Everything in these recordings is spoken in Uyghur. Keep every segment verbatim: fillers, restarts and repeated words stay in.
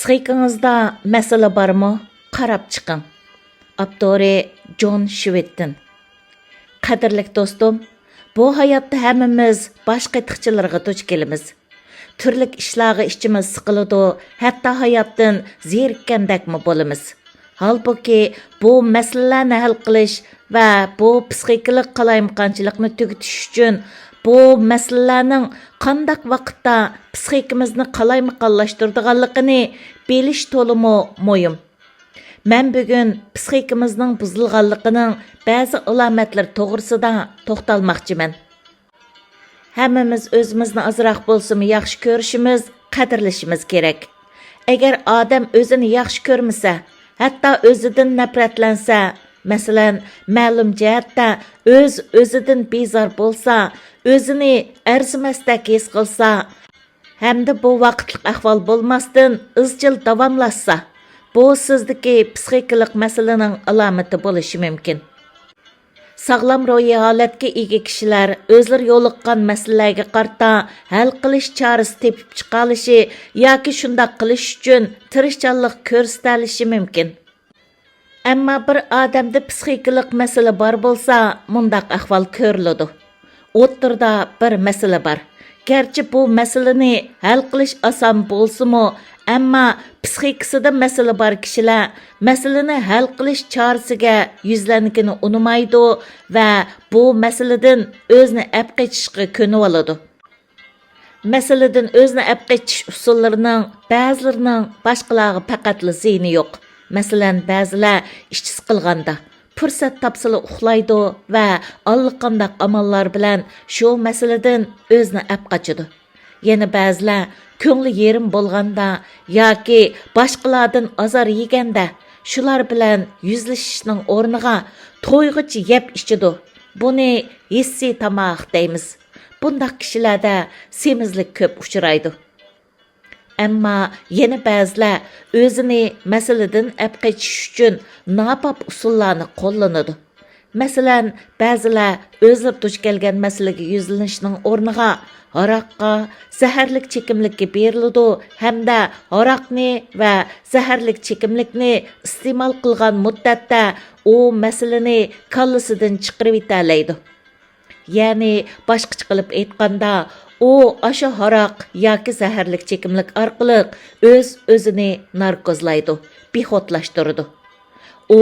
پىسخىكىڭىزدا مەسىلە بارمۇ؟ قاراپ چىقىڭ. ئاپتورى: جون شۋېتتىن. قەدىرلىك دوستۇم، بۇ ھاياتتا ھەممىمىز باش قېتىقچىلىرىغا دۇچ كېلىمىز. تۈرلۈك ئىشلارغا ئىچىمىز سىقىلىدۇ، ھەتتا ھاياتتىن زېرىككەندەكمۇ بولىمىز. ھالبۇكى، بۇ مەسىلىلەرنى ھەل قىلىش ۋە بۇ پىسخىكىلىق قالايمىقانچىلىقنى تۈگىتىش ئۈچۈن بۇ مەسىلىلەرنىڭ قانداق ۋاقىتتا پىسخىكىمىزنى قالايمىقانلاشتۇرىدىغانلىقىنى بىلىش تولىمۇ مۇھىم. مەن بۈگۈن پىسخىكىمىزنىڭ بۇزۇلغانلىقىنىڭ بەزى ئالامەتلىرى توغرىسىدا توختالماقچىمەن. ھەممىمىز ئۆزىمىزنى ئازراق بولسىمۇ ياخشى كۆرۈشىمىز، قەدىرلىشىمىز كېرەك. ئەگەر ئادەم ئۆزىنى ياخشى كۆرمىسە، ھەتتا ئۆزىدىن نەپرەتلەنسە، مەسىلەن، مەلۇم جەھەتتە ئۆز-ئۆزىدىن بىزار بولسا، ئۆزىنى ئەرزىمەستەك ھېس قىلسا، ھەمدە بۇ ۋاقىتلىق ئەھۋال بولماستىن، ئىزچىل داۋاملاشسا، بۇ سىزدىكى پىسخىكىلىق مەسىلىنىڭ ئالامىتى بولۇشى مۇمكىن. ساغلام روھىي ھالەتكە ئىگە كىشىلەر ئۆزلىرى يولۇققان مەسىلىلەرگە قارىتا ھەل قىلىش چارىسى تېپىپ چىقالىشى ياكى شۇنداق قىلىش ئۈچۈن تىرىشچانلىق كۆرسىتەلىشى مۇمكىن. ئەمما بىر ئادەمدە پىسخىكىلىق مەسىلە بار بولسا، مۇنداق ئەھۋال كۆرۈلىدۇ. ئوتتۇرىدا بىر مەسىلە بار. گەرچە بۇ مەسىلىنى ھەل قىلىش ئاسان بولسىمۇ، ئەمما پىسخىكىسىدا مەسىلە بار كىشىلەر مەسىلىنى ھەل قىلىش چارىسىگە يۈزلەنگىنى ئۇنىمايدۇ ۋە بۇ مەسىلىدىن ئۆزىنى ئەپ قېچىشقا كۆنۈۋالىدۇ. مەسىلىدىن ئۆزىنى ئەپ قېچىش ئۇسۇللىرىنىڭ بەزىلىرىنىڭ باشقىلارغا پەقەتلا زىيىنى يوق. مەسىلەن، بەزىلەر ئىچى سىقىلغاندا، پۇرسەت تاپسىلا ئۇخلايدۇ ۋە ئاللىقانداق ئاماللار بىلەن شۇ مەسىلىدىن ئۆزىنى ئەپ قاچىدۇ. يەنە بەزىلەر كۆڭلى يېرىم بولغاندا ياكى باشقىلاردىن ئازار يېگەندە، شۇلار بىلەن يۈزلىشىشنىڭ ئورنىغا تويغۇچە يەپ ئىچىدۇ. بۇنى ھېسسىي تاماق دەيمىز. بۇنداق كىشىلەردە سېمىزلىك كۆپ ئۇچرايدۇ. ئەمما يەنە بەزىلەر ئۆزىنى مەسىلىدىن ئەپ قېچىش ئۈچۈن ناپاپ ئۇسۇللارنى قوللىنىدۇ. مەسىلەن، بەزىلەر ئۆزلىرى دۇچ كەلگەن مەسىلىگە يۈزلىنىشنىڭ ئورنىغا ھاراققا، زەھەرلىك چېكىملىككە بېرىلىدۇ ھەمدە ھاراقنى ۋە زەھەرلىك چېكىملىكنى ئىستېمال قىلغان مۇددەتتە ئۇ مەسىلىنى كاللىسىدىن چىقىرىۋېتەلەيدۇ. يەنى باشقىچە قىلىپ ئېيتقاندا، ئۇ ئاشۇ ھاراق ياكى زەھەرلىك چېكىملىك ئارقىلىق ئۆز-ئۆزىنى ناركوزلايدۇ، بىخۇدلاشتۇرىدۇ. ئۇ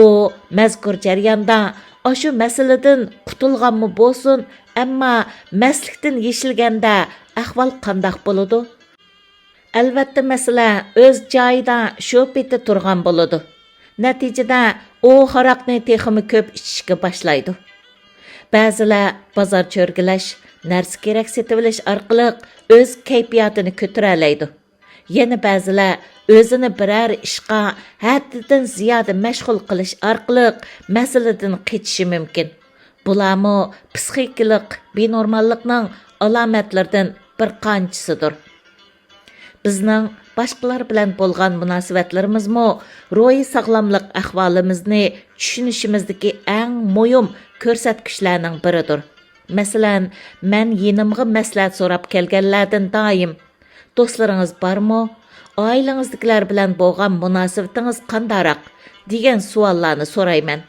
مەزكۇر جەرياندا ئاشۇ مەسىلىدىن قۇتۇلغانمۇ بولسۇن، ئەمما مەستلىكتىن يېشىلگەندە ئەھۋال قانداق بولىدۇ؟ ئەلۋەتتە، مەسىلە ئۆز جايىدا شۇ پېتى تۇرغان بولىدۇ. نەتىجىدە ئۇ ھاراقنى تېخىمۇ كۆپ ئىچىشكە باشلايدۇ. بەزىلەر بازار چۆرگىلەش، نەرسە كېرەك سېتىۋېلىش ئارقىلىق ئۆز كەيپىياتىنى كۆتۈرەلەيدۇ. يەنە بەزىلەر ئۆزىنى بىرەر ئىشقا ھەددىدىن زىيادە مەشغۇل قىلىش ئارقىلىق مەسىلىدىن قېچىشى مۇمكىن. بۇلارمۇ پسىخىكىلىق بىنورماللىقنىڭ ئالامەتلىرىدىن بىر قانچىسىدۇر. بىزنىڭ باشقىلار بىلەن بولغان مۇناسىۋەتلىرىمىزمۇ روھىي ساغلاملىق ئەھۋالىمىزنى چۈشىنىشىمىزدىكى ئەڭ مۇھىم كۆرسەتكۈچلەرنىڭ بىرىدۇر. مەسىلەن، مەن يېنىمغا مەسلىھەت سوراپ كەلگەنلەردىن دائىم، «دوستلىرىڭىز بارمۇ؟ ئائىلىڭىزدىكىلەر بىلەن بولغان مۇناسىۋىتىڭىز قانداقراق؟» دېگەن سوئاللارنى سورايمەن.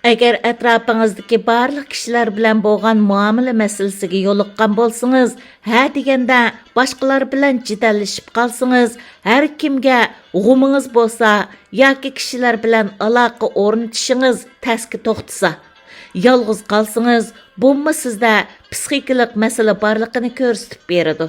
ئەگەر ئەتراپىڭىزدىكى بارلىق كىشىلەر بىلەن بولغان مۇئامىلە مەسىلىسىگە يولۇققان بولسىڭىز، ھە دېگەندە باشقىلار بىلەن جېدەللىشىپ قالسىڭىز، ھەر كىمگە غۇمىڭىز بولسا ياكى كىشىلەر بىلەن ئالاقە ئورنىتىشىڭىز تەسكە توختىسا، يالغۇز قالسىڭىز، بۇممۇ سىزدە پسىخىكىلىق مەسىلە بارلىقىنى كۆرسىتىپ بېرىدۇ.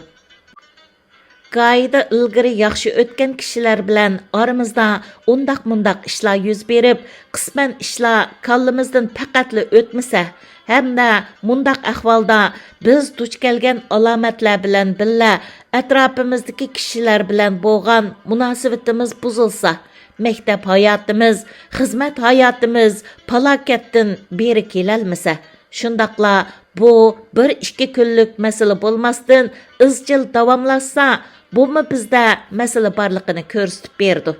گاھىدا ئىلگىرى ياخشى ئۆتكەن كىشىلەر بىلەن ئارىمىزدا ئۇنداق-مۇنداق ئىشلار يۈز بېرىپ، قىسمەن ئىشلار كاللىمىزدىن پەقەتلا ئۆتمىسە، ھەمدە مۇنداق ئەھۋالدا بىز دۇچ كەلگەن ئالامەتلەر بىلەن بىللە ئەتراپىمىزدىكى كىشىلەر بىلەن بولغان مۇناسىۋىتىمىز بۇزۇلسا، مەكتەپ ھاياتىمىز، خىزمەت ھاياتىمىز پالاكەتتىن بېرى كېلەلمىسە، شۇنداقلا بۇ بىر ئىككى كۈنلۈك مەسىلە بولماستىن، ئىزچىل داۋاملاشسا، بۇمۇ بىزدە مەسىلە بارلىقىنى كۆرسىتىپ بېرىدۇ.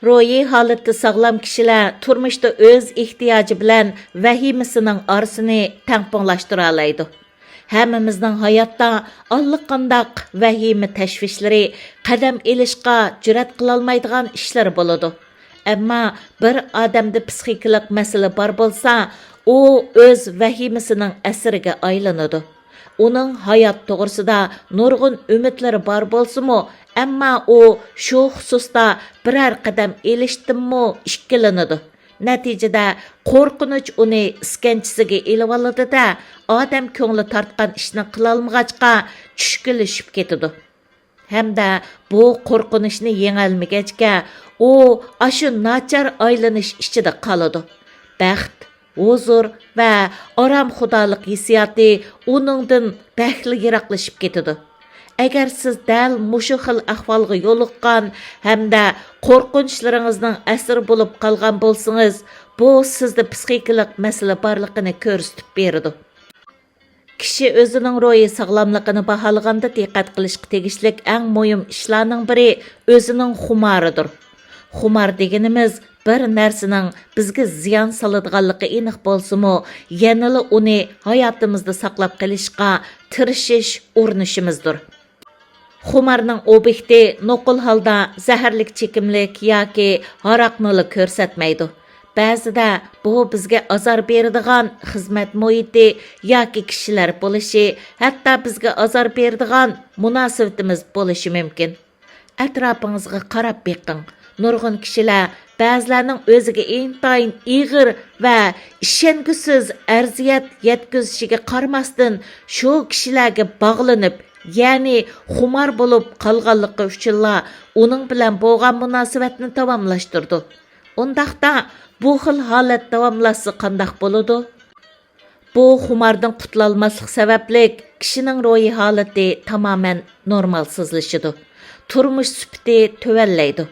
روھىي ھالىتى ساغلام كىشىلەر تۇرمۇشتا ئۆز ئېھتىياجى بىلەن ۋەھىمىسىنىڭ ئارىسىنى تەڭپۇڭلاشتۇرالايدۇ. ھەممىمىزنىڭ ھاياتتا ئاللىقانداق ۋەھىمە تەشۋىشلىرى، قەدەم ئېلىشقا جۈرئەت قىلالمايدىغان ئىشلىرى بولىدۇ. ئەمما بىر ئادەمدە پسىخىكىلىق مەسىلە بار بولسا، ئۇ ئۆز ۋەھىمىسىنىڭ ئەسىرىگە ئايلىنىدۇ. ئۇنىڭ ھايات توغرىسىدا نۇرغۇن ئۈمىدلىرى بار بولسىمۇ، ئەمما ئۇ شۇ خۇسۇستا بىرەر قەدەم ئېلىشتىنمۇ ئىككىلىنىدۇ. نەتىجىدە، قورقۇنچ ئۇنى ئىسكەنجىسىگە ئېلىۋالىدۇ-دە، ئادەم كۆڭلى تارتقان ئىشنى قىلالمىغاچقا، چۈشكۈنلىشىپ كېتىدۇ. ھەمدە بۇ قورقۇنچنى يېڭەلمىگەچكە، ئۇ ئاشۇ ناچار ئايلىنىش ئىچىدە قالىدۇ. بەخت، ھۇزۇر ۋە ئارامخۇدالىق ھېسسىياتى ئۇنىڭدىن بەكلا يىراقلىشىپ كېتىدۇ. ئەگەر سىز دەل مۇشۇ خىل ئەھۋالغا يولۇققان ھەمدە قورقۇنچلىرىڭىزنىڭ ئەسىرى بولۇپ قالغان بولسىڭىز، بۇ سىزدە پسىخىكىلىق مەسىلە بارلىقىنى كۆرسىتىپ بېرىدۇ. كىشى ئۆزىنىڭ روھىي ساغلاملىقىنى باھالىغاندا دىققەت قىلىشقا تېگىشلىك ئەڭ مۇھىم ئىشلارنىڭ بىرى ئۆزىنىڭ خۇمارىدۇر. خۇمار دېگىنىمىز بىر نەرسىنىڭ بىزگە زىيان سالىدىغانلىقى ئېنىق بولسىمۇ، يەنىلا ئۇنى ھاياتىمىزدا ساقلاپ قېلىشقا تىرىشىش، ئۇرۇنۇشىمىزدۇر. خۇمارنىڭ ئوبيېكتى نوقۇل ھالدا زەھەرلىك چېكىملىك ياكى ھاراقنىلا كۆرسەتمەيدۇ. بەزىدە بۇ بىزگە ئازار بېرىدىغان خىزمەت مۇھىتى ياكى كىشىلەر بولۇشى، ھەتتا بىزگە ئازار بېرىدىغان مۇناسىۋىتىمىز بولۇشى مۇمكىن. ئەتراپىڭىزغا قاراپ بېقىڭ. نۇرغۇن كىشىلەر بەزىلەرنىڭ ئۆزىگە ئىنتايىن ئېغىر ۋە ئىشەنگۈسىز ئەزىيەت يەتكۈزۈشىگە قارىماستىن، شۇ كىشىلەرگە باغلىنىپ، يەنى خۇمار بولۇپ قالغانلىقى ئۈچۈنلا ئۇنىڭ بىلەن بولغان مۇناسىۋەتنى داۋاملاشتۇرىدۇ. ئۇنداقتا، بۇ خىل ھالەت داۋاملاشسا قانداق بولىدۇ؟ بۇ خۇماردىن قۇتۇلالماسلىق سەۋەبلىك كىشىنىڭ روھىي ھالىتى تامامەن نورمالسىزلىشىدۇ. تۇرمۇش سۈپىتى تۆۋەنلەيدۇ.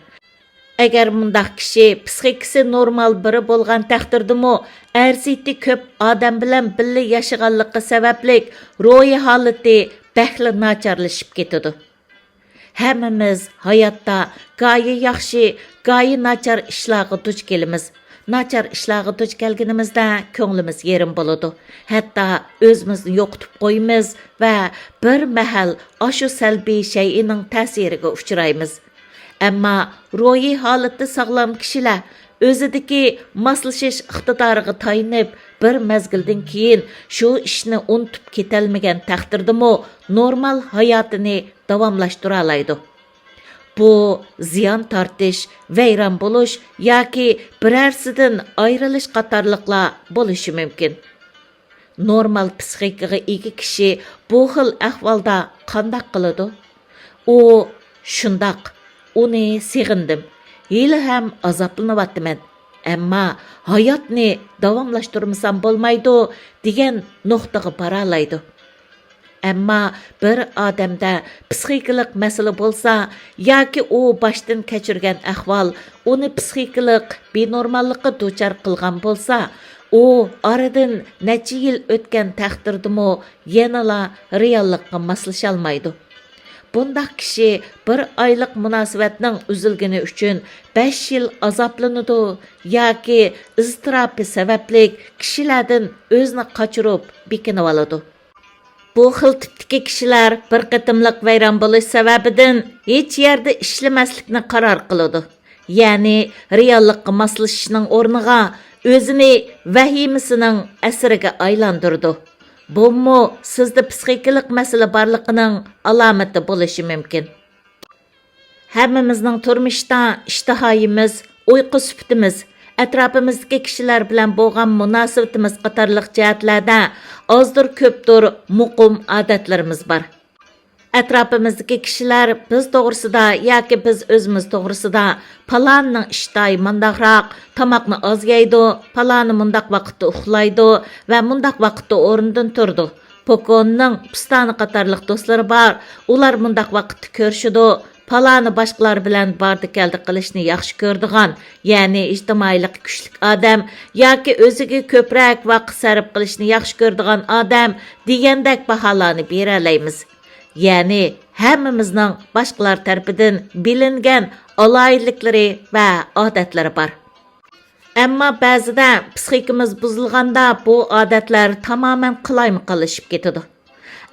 ئەگەر مۇنداق كىشى پسىخىكىسى نورمال بىرى بولغان تەقدىردىمۇ، ئەرزىيىتى كۆپ ئادەم بىلەن بىللە ياشىغانلىقى سەۋەبلىك روھىي ھالىتى بەكلا ناچارلىشىپ كېتىدۇ. ھەممىمىز ھاياتتا گاھى ياخشى، گاھى ناچار ئىشلارغا دۇچ كېلىمىز. ناچار ئىشلارغا دۇچ كەلگىنىمىزدە كۆڭلىمىز يېرىم بولىدۇ. ھەتتا ئۆزىمىزنى يوقىتىپ قويىمىز ۋە بىر مەھەل ئاشۇ سەلبىي شەيئىنىڭ تەسىرىگە ئۇچرايمىز. ئەمما روھىي ھالىتى ساغلام كىشىلەر ئۆزىدىكى ماسلىشىش ئىقتىدارىغا تايىنىپ، بىر مەزگىلدىن كېيىن شۇ ئىشنى ئۇنتۇپ كېتەلمىگەن تەقدىردىمۇ نورمال ھاياتىنى داۋاملاشتۇرالايدۇ. بۇ زىيان تارتىش، ۋەيران بولۇش ياكى بىرەرسىدىن ئايرىلىش قاتارلىقلار بولۇشى مۇمكىن. نورمال پسىخىكىغا ئىگە كىشى بۇ خىل ئەھۋالدا قانداق قىلىدۇ؟ ئۇ، شۇنداق، ئۇنى سېغىندىم، ھېلىھەم ئازابلىنىۋاتىمەن، ئەمما ھاياتنى داۋاملاشتۇرمىسام بولمايدۇ، دېگەن نۇقتىغا بارالايدۇ. ئەمما بىر ئادەمدە پسىخىكىلىق مەسىلە بولسا ياكى ئۇ باشتىن كەچۈرگەن ئەھۋال ئۇنى پسىخىكىلىق بىنورماللىققا دۇچار قىلغان بولسا، ئۇ ئارىدىن نەچچە يىل ئۆتكەن تەقدىردىمۇ يەنىلا رېئاللىققا ماسلىشالمايدۇ. بۇنداق كىشى بىر ئايلىق مۇناسىۋەتنىڭ ئۈزۈلگىنى ئۈچۈن بەش يىل ئازابلىنىدۇ ياكى ئىزتىراپى سەۋەبلىك كىشىلەردىن ئۆزىنى قاچۇرۇپ بېكىنىۋالىدۇ. بۇ خىل تىپتىكى كىشىلەر بىر قېتىملىق ۋەيران بولۇش سەۋەبىدىن ھېچ يەردە ئىشلىمەسلىكنى قارار قىلىدۇ. يەنى رېئاللىققا ماسلىشىشنىڭ ئورنىغا ئۆزىنى ۋەھىمىسىنىڭ ئەسىرىگە ئايلاندۇرىدۇ. بۇمۇ سىزدە پسىخىكىلىق مەسىلە بارلىقىنىڭ ئالامىتى بولۇشى مۇمكىن. ھەممىمىزنىڭ تۇرمۇشتا ئىشتىھايىمىز، ئۇيقۇ سۈپىتىمىز، ئەتراپىمىزدىكى كىشىلەر بىلەن بولغان مۇناسىۋىتىمىز قاتارلىق جەھەتلەردە ئازدۇر كۆپتۇر مۇقىم ئادەتلىرىمىز بار. ئەتراپىمىزدىكى كىشىلەر بىز توغرىسىدا ياكى بىز ئۆزىمىز توغرىسىدا، پالانىنىڭ ئىشتىھاسى مانداقراق، تاماقنى ئاز يەيدۇ، پالانى مۇنداق ۋاقىتتا ئۇخلايدۇ ۋە مۇنداق ۋاقىتتا ئورنىدىن تۇرىدۇ. پوكوننىڭ پىستانى قاتارلىق دوستلىرى بار، ئۇلار مۇنداق ۋاقىتتا كۆرۈشىدۇ، پالانى باشقىلار بىلەن باردى-كەلدى قىلىشنى ياخشى كۆرىدىغان، يەنى ئىجتىمائىيلىقى كۈچلۈك ئادەم ياكى ئۆزىگە كۆپرەك ۋاقىت سەرپ قىلىشنى ياخشى كۆرىدىغان ئادەم دېگەندەك باھالارنى بېرەلەيمىز. يەنى ھەممىمىزنىڭ باشقىلار تەرىپىدىن بىلىنگەن ئالاھىدىلىكلىرى ۋە ئادەتلىرى بار. ئەمما بەزىدە پىسخىكىمىز بۇزۇلغاندا بۇ ئادەتلەر تامامەن قالايمىقانلىشىپ كېتىدۇ.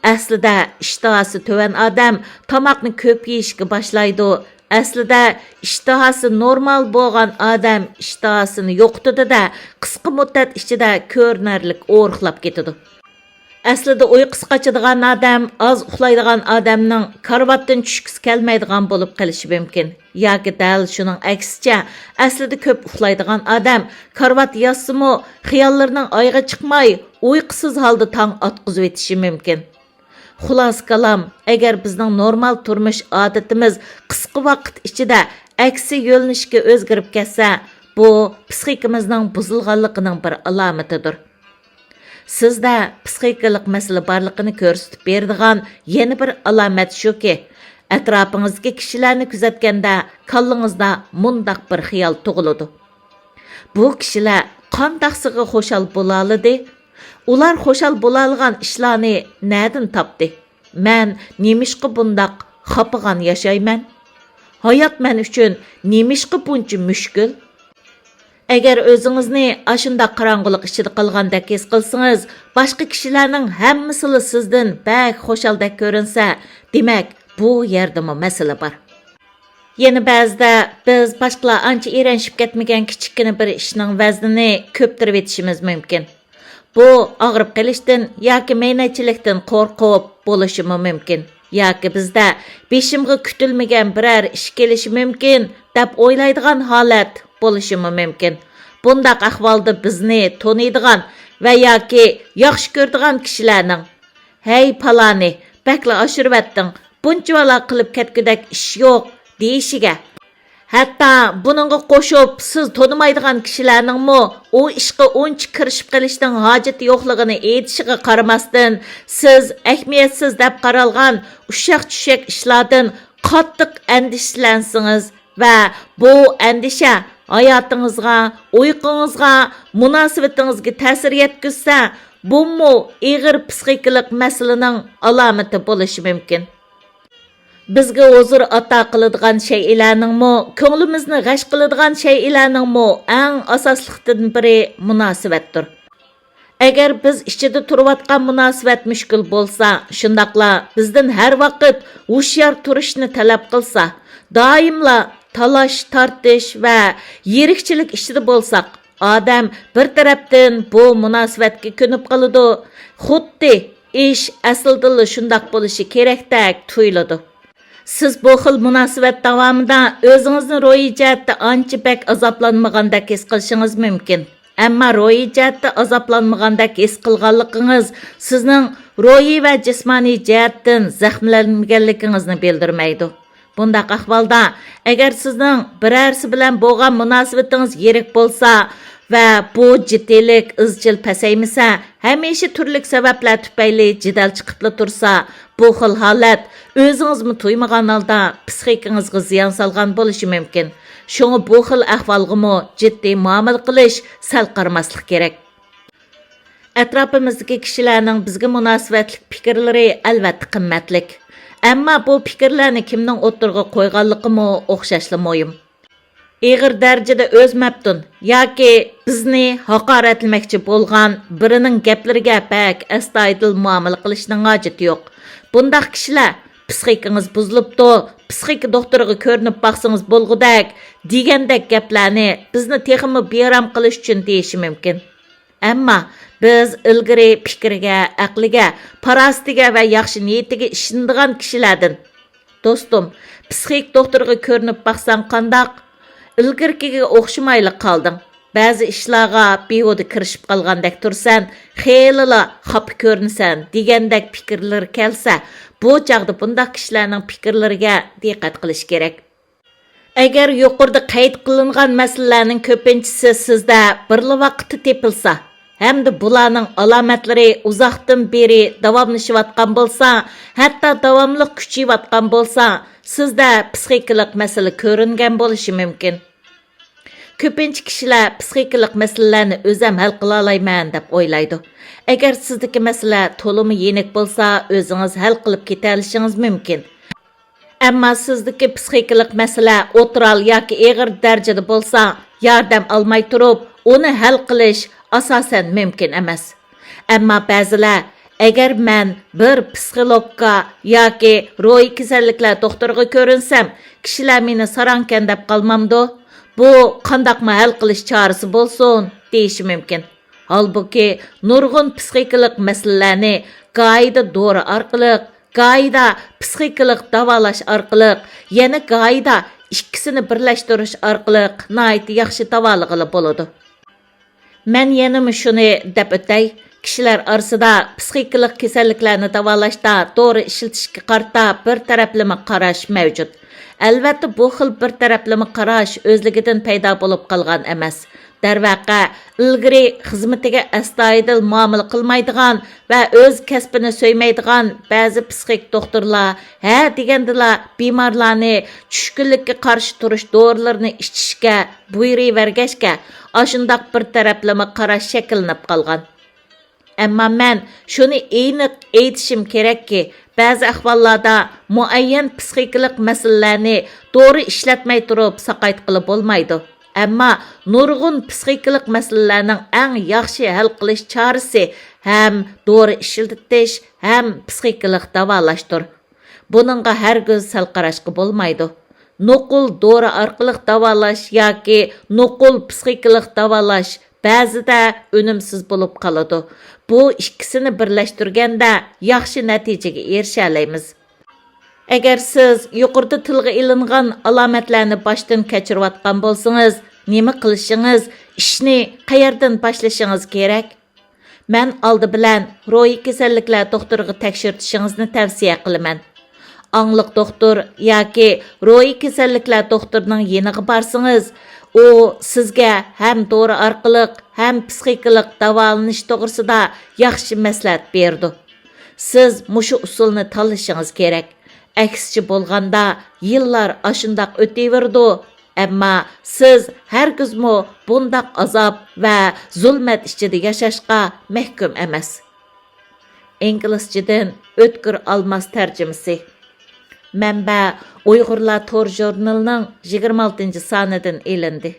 ئەسلىدە ئىشتىھاسى تۆۋەن ئادەم تاماقنى كۆپ يېيىشكە باشلايدۇ. ئەسلىدە ئىشتىھاسى نورمال بولغان ئادەم ئىشتىھاسىنى يوقىتىدۇ-دە، قىسقا مۇددەت ئىچىدە كۆرۈنەرلىك ئورۇقلاپ كېتىدۇ. ئەسلىدە ئۇيقۇسى قاچىدىغان ئادەم ئاز ئۇخلايدىغان ئادەمنىڭ كارىۋاتتىن چۈشكۈسى كەلمەيدىغان بولۇپ قېلىشى مۇمكىن. ياكى دەل شۇنىڭ ئەكسىچە، ئەسلىدە كۆپ ئۇخلايدىغان ئادەم كارىۋات ياتسىمۇ، خىياللىرىنىڭ ئايىغى چىقماي، ئۇيقۇسىز ھالدا تاڭ ئاتقۇزۇۋېتىشى مۇمكىن. خۇلاسە كالام، ئەگەر بىزنىڭ نورمال تۇرمۇش ئادىتىمىز قىسقا ۋاقىت ئىچىدە ئەكسى يۆنىلىشكە ئۆزگىرىپ كەتسە، بۇ پىسخىكىمىزنىڭ بۇزۇلغانلىقىنىڭ بىر ئالامىتىدۇر. سىزدە پىسخىكىلىق مەسىلە بارلىقىنى كۆرسىتىپ بېرىدىغان يەنە بىر ئالامەت شۇكى، ئەتراپىڭىزدىكى كىشىلەرنى كۆزەتكەندە كاللىڭىزدا مۇنداق بىر خىيال تۇغۇلىدۇ: بۇ كىشىلەر قانداقسىغا خۇشال بولالىدى؟ ئۇلار خۇشال بولالىغان ئىشلارنى نەدىن تاپتى؟ مەن نېمىشقا بۇنداق خاپىغان ياشايمەن؟ ھايات مەن ئۈچۈن نېمىشقا بۇنچە مۈشكۈل؟ ئەگەر ئۆزىڭىزنى ئاشۇنداق قاراڭغۇلۇق ئىچىدە قالغاندەك ھېس قىلسىڭىز، باشقا كىشىلەرنىڭ ھەممىسىلا سىزدىن بەك خۇشالدەك كۆرۈنسە، دېمەك، بۇ يەردىمۇ مەسىلە بار. يەنە بەزىدە بىز باشقىلار ئانچە ئېرەنشىپ كەتمىگەن كىچىككىنە بىر ئىشنىڭ ۋەزنىنى كۆپتۈرۈۋېتىشىمىز مۇمكىن. بۇ ئاغرىپ قېلىشتىن ياكى مەينەتچىلىكتىن قورقۇپ بولۇشىمۇ مۇمكىن. ياكى بىزدە بېشىمغا كۈتۈلمىگەن بىرەر ئىش كېلىشى مۇمكىن دەپ ئويلايدىغان ھالەت بولۇشىمۇ مۇمكىن. بۇنداق ئەھۋالدا بىزنى تونۇيدىغان ۋە ياكى ياخشى كۆرىدىغان كىشىلەرنىڭ، «ھەي، پالانى، بەكلا ئاشۇرۇۋەتتىڭ، بۇنچىۋالا قىلىپ كەتكۈدەك ئىش يوق» دېيىشىگە، ھەتتا بۇنىڭغا قوشۇپ سىز تونۇمايدىغان كىشىلەرنىڭمۇ ئۇ ئىشقا ئۇنچە كىرىشىپ قېلىشنىڭ ھاجىتى يوقلۇقىنى ئېيتىشىغا قارىماستىن، سىز ئەھمىيەتسىز دەپ قارالغان ئۇششاق-چۈششەك ئىشلاردىن قاتتىق ئەندىشىلەنسىڭىز ۋە بۇ ئەندىشە ھاياتىڭىزغا، ئۇيقۇڭىزغا، مۇناسىۋىتىڭىزگە تەسىر يەتكۈزسە، بۇمۇ ئېغىر پىسخىكىلىق مەسىلىنىڭ ئالامىتى بولۇشى مۇمكىن. بىزگە ھۇزۇر ئاتا قىلىدىغان شەيئىلەرنىڭمۇ، كۆڭلىمىزنى غەش قىلىدىغان شەيئىلەرنىڭمۇ ئەڭ ئاساسلىقىدىن بىرى مۇناسىۋەتتۇر. ئەگەر بىز ئىچىدە تۇرۇۋاتقان مۇناسىۋەت مۈشكۈل بولسا، شۇنداقلا بىزدىن ھەر ۋاقىت ھوشيار تۇرۇشنى تەلەپ قىلسا، دائىملا تالاش-تارتىش ۋە يىرىكچىلىك ئىچىدە بولساق، ئادەم بىر تەرەپتىن بۇ مۇناسىۋەتكە كۆنۈپ قالىدۇ، خۇددى ئىش ئەسلىدىنلا شۇنداق بولۇشى كېرەكتەك تۇيۇلىدۇ. سىز بۇ خىل مۇناسىۋەت داۋامىدا ئۆزىڭىزنى روھىي جەھەتتە ئانچە بەك ئازابلانمىغاندەك ھېس قىلىشىڭىز مۇمكىن. ئەمما روھىي جەھەتتە ئازابلانمىغاندەك ھېس قىلغانلىقىڭىز سىزنىڭ روھىي ۋە جىسمانىي جەھەتتىن زەخىملەنمىگەنلىكىڭىزنى بىلدۈرمەيدۇ. بۇنداق ئەھۋالدا، ئەگەر سىزنىڭ بىرەرسى بىلەن بولغان مۇناسىۋىتىڭىز يىرىك بولسا ۋە بۇ جىددىيلىك ئىزچىل پەسەيمىسە، ھەمىشە تۈرلۈك سەۋەبلەر تۈپەيلى جېدەل چىقىپلا تۇرسا، بۇ خىل ھالەت ئۆزىڭىزمۇ تۇيمىغان ھالدا پىسخىكىڭىزغا زىيان سالغان بولۇشى مۇمكىن. شۇڭا بۇ خىل ئەھۋالغىمۇ جىددىي مۇئامىلە قىلىش، سەل قارىماسلىق كېرەك. ئەتراپىمىزدىكى كىشىلەرنىڭ بىزگە مۇناسىۋەتلىك پىكىرلىرى ئەلۋەتتە قىممەتلىك. ئەمما بۇ پىكىرلەرنى كىمنىڭ ئوتتۇرىغا قويغانلىقىمۇ ئوخشاشلا مۇھىم. ئېغىر دەرىجىدە ئۆزمەپتۇن ياكى بىزنى ھاقارەتلىمەكچى بولغان بىرىنىڭ گەپلىرىگە بەك ئەستايىدىل مۇئامىلە قىلىشنىڭ ھاجىتى يوق. بۇنداق كىشىلەر، «پىسخىكىڭىز بۇزۇلۇپتۇ، پىسخىكا دوختۇرىغا كۆرۈنۈپ باقسىڭىز بولغۇدەك» دېگەندەك گەپلەرنى بىزنى تېخىمۇ بىئارام قىلىش ئۈچۈن دېيىشى مۇمكىن. ئەمما بىز ئىلگىرى پىكرىگە، ئەقلىگە، پاراسىتىگە ۋە ياخشى نىيىتىگە ئىشىنىدىغان كىشىلەردىن، «دوستۇم، پىسخىك دوختۇرغا كۆرۈنۈپ باقساڭ قانداق؟ ئىلگىرىكىگە ئوخشىمايلا قالدىڭ. بەزى ئىشلارغا بىھۇدە كىرىشىپ قالغاندەك تۇرىسەن، خېلىلا خاپا كۆرۈنىسەن» دېگەندەك پىكىرلىرى كەلسە، بۇ چاغدا بۇنداق كىشىلەرنىڭ پىكىرلىرىگە دىققەت قىلىش كېرەك. ئەگەر يۇقىرىدا قەيت قىلىنغان مەسىلىلەرنىڭ كۆپىنچىسى سىزدە بىرلا ۋاقىتتا تېپىلسا، ھەمدە بۇلارنىڭ ئالامەتلىرى ئۇزاقتىن بېرى داۋاملىشىۋاتقان بولسا، ھەتتا داۋاملىق كۈچىيىۋاتقان بولسا، سىزدە پىسخىكىلىق مەسىلە كۆرۈنگەن بولۇشى مۇمكىن. كۆپىنچە كىشىلەر پىسخىكىلىق مەسىلىلەرنى ئۆزەم ھەل قىلالايمەن دەپ ئويلايدۇ. ئەگەر سىزدىكى مەسىلە تولىمۇ يېنىك بولسا، ئۆزىڭىز ھەل قىلىپ كېتەلىشىڭىز مۇمكىن. ئەمما سىزدىكى پىسخىكىلىق مەسىلە ئوتتۇرا ياكى ئېغىر دەرىجىدە بولسا، ياردەم ئالماي تۇرۇپ ئۇنى ھەل قىلىش ئاساسەن مۇمكىن ئەمەس. ئەمما بەزىلەر ئەگەر مەن بىر پسىخولوگقا ياكى روھىي كېسەللىكلەر دوختۇرىغا كۆرۈنسەم، كىشىلەر مېنى ساراڭكەن دەپ قالمامدۇ؟ بۇ قانداقمۇ ھەل قىلىش چارىسى بولسۇن؟ دېيىشى مۇمكىن. ھالبۇكى، نۇرغۇن پسىخىكىلىق مەسىلىلەرنى گاھىدا دورا ئارقىلىق، گاھىدا پسىخىكىلىق داۋالاش ئارقىلىق، يەنە گاھىدا ئىككىسىنى بىرلەشتۈرۈش ئارقىلىق ناھايىتى ياخشى داۋالىغىلى بولىدۇ. مەن يەنىمۇ شۇنى دەپ ئۆتەي، كىشىلەر ئارىسىدا پسىخىكىلىق كېسەللىكلەرنى داۋالاشتا دورا ئىشلىتىشكە قارىتا بىر تەرەپلىمە قاراش مەۋجۇت. ئەلۋەتتە، بۇ خىل بىر تەرەپلىمە قاراش ئۆزلۈكىدىن پەيدا بولۇپ قالغان ئەمەس. دەرۋەقە، ئىلگىرى خىزمىتىگە ئەستايىدىل مۇئامىلە قىلمايدىغان ۋە ئۆز كەسپىنى سۆيمەيدىغان بەزى پسىخىك دوختۇرلار ھە دېگەندىلا بىمارلارنى چۈشكۈنلۈككە قارشى تۇرۇش دورىلىرىنى ئىچىشكە بۇيرۇۋەرگەچكە، ئاشۇنداق بىر تەرەپلىمە قاراش شەكىللىنىپ قالغان. ئەمما مەن شۇنى ئېنىق ئېيتىشىم كېرەككى، بەزى ئەھۋاللاردا مۇئەييەن پسىخىكىلىق مەسىلىلەرنى دورا ئىشلەتمەي تۇرۇپ ساقايتقىلى بولمايدۇ. ئەمما نۇرغۇن پسىخىكىلىق مەسىلىلەرنىڭ ئەڭ ياخشى ھەل قىلىش چارىسى ھەم دورا ئىشلىتىش، ھەم پسىخىكىلىق داۋالاشتۇر. بۇنىڭغا ھەرگىز سەل قاراشقا بولمايدۇ. نوقۇل دورا ئارقىلىق داۋالاش ياكى نوقۇل پسىخىكىلىق داۋالاش بەزىدە ئۈنۈمسىز بولۇپ قالىدۇ. بۇ ئىككىسىنى بىرلەشتۈرگەندە ياخشى نەتىجىگە ئېرىشەلەيمىز. ئەگەر سىز يۇقىرىدا تىلغا ئېلىنغان ئالامەتلەرنى باشتىن كەچۈرۈۋاتقان بولسىڭىز، نېمە قىلىشىڭىز، ئىشنى قەيەردىن باشلىشىڭىز كېرەك؟ مەن ئالدى بىلەن روھىي كېسەللىكلەر دوختۇرىغا تەكشۈرتۈشىڭىزنى تەۋسىيە قىلىمەن. ئاڭلىق دوختۇر ياكى روھىي كېسەللىكلەر دوختۇرىنىڭ يېنىغا بارسىڭىز، ئۇ سىزگە ھەم دورا ئارقىلىق، ھەم پسىخىكىلىق داۋالىنىش توغرىسىدا ياخشى مەسلىھەت بېرىدۇ. سىز مۇشۇ ئۇسۇلنى تاللىشىڭىز كېرەك. ئەكسىچە بولغاندا، يىللار ئاشۇنداق ئۆتۈۋېرىدۇ، ئەمما سىز ھەرگىزمۇ بۇنداق ئازاب ۋە زۇلمەت ئىچىدە ياشاشقا مەھكۇم ئەمەس. ئىنگلىزچىدىن ئۆتكۈر ئالماس تەرجىمىسى. مەنبە: ئۇيغۇرلار تور ژۇرنىلىنىڭ يىگىرمە ئالتىنچى سانىدىن ئېلىندى.